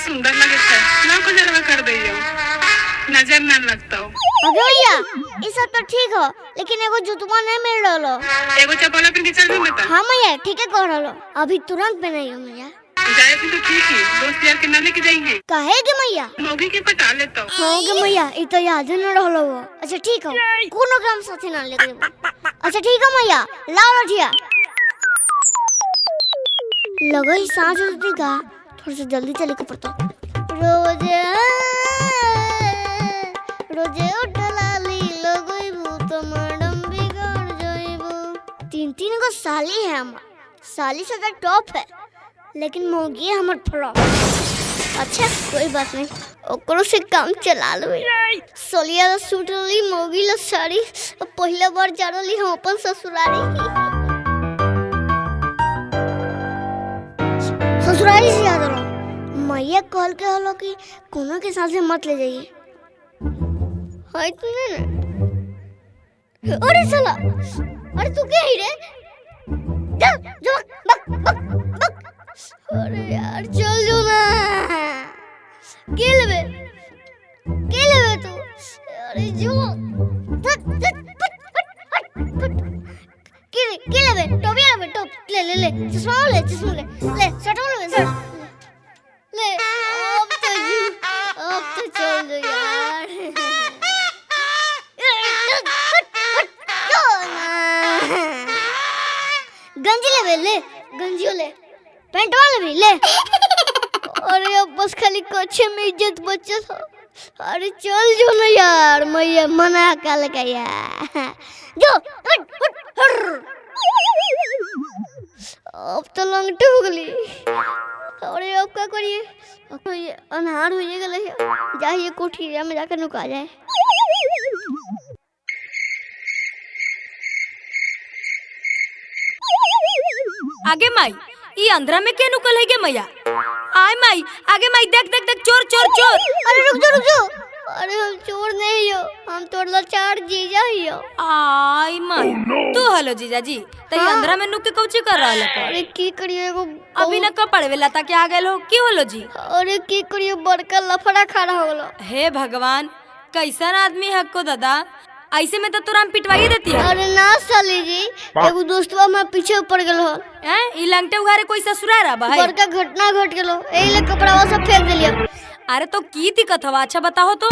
सुंदर लगे है ना को जरवा कर दियो, नजर ना लगता। अगे भैया ये सब तो ठीक हो, लेकिन एगो जुतवा नहीं मिल रहा। एगो चप्पल पहन के चल बता। हाँ मैया ठीक है कह रहा, अभी तुरंत पहनाइयो मैया। जाए तो ठीक है, दोस्त यार के ना लेके जाइए। काहे के मैया? मौगी के पटा लेता। हाँ के मैया ये तो याद न रहलो वो। अच्छा ठीक हो, कोनो काम साथे ना लेके जेबो। अच्छा ठीक है मैया, लाओ रठिया। लगे ही सांझ होती का, थोड़ा सा जल्दी चले के पड़ता। रोजे रोजे उठलाली लगइबू तो मैडम बिगड़ जाइबू। तीन तीन गो साली है हमार, साली से तो टॉप है, लेकिन मोगी हमर फ्लॉप। अच्छा कोई बात नहीं, ओकरो से काम चला लेबै। सोलिया ला सूट ली, मोगी ला साड़ी, पहला बार जा रही हम अपन ससुरारी। ससुरारी से याद रहो मैया कहल के हलो कि कोनो के साथ से मत ले जाइए। हाँ इतने ना। अरे साला, अरे तू क्या ही रे? जा जा बक बक बक। अरे यार चल जो ना, के लेबे के लेबे तू? अरे जो के के लेबे? टोपी लेबे? टोप ले ले ले, चश्मा ले, चश्मा ले ले, शर्ट ले, शर्ट ले। अब तो जू, अब तो चल जो यार। गंजी लेबे ले, गंजी ले, पैंट वाले भी ले। अरे अब बस खाली कच्छे में इज्जत बचत हो। अरे चल जो ना यार, मैया मना का लगा यार, जो उठ उठ। अब तो लंगटे हो गई। अरे अब क्या करिए, अब ये अनहार हो गए, जाइए कोठिया में जाकर नुका जाए। आगे माई, ई अंधरा में के नुकल है गे मैया? आय माई, आगे माई, देख देख देख, चोर चोर चोर। अरे रुक जाओ रुक जाओ, अरे हम चोर नहीं हो, हम तोर लाचार जीजा ही हो। आय माई, तू हेलो जीजा जी, तई अंधरा में नुक के कौची कर रहल है? अरे की करिए एगो अभी न कपड़वे लता के आ गेल हो, की होलो जी? अरे की करिए, बड़का लफड़ा खड़ा हो गेलो। हे भगवान, कैसन आदमी हको दादा, ऐसे में तो तोरा हम पिटवाई देती है। अरे ना साली जी, एगो दोस्तवा हमरा पीछे पड़ गेल हो। हैं ई लंगटे उघारे कोई ससुरार बा है? बड़का घटना घट गेलो, एही ले कपड़ावा सब फेंक देलियो। अरे तो की दिक्कत हवा, अच्छा बताओ तो।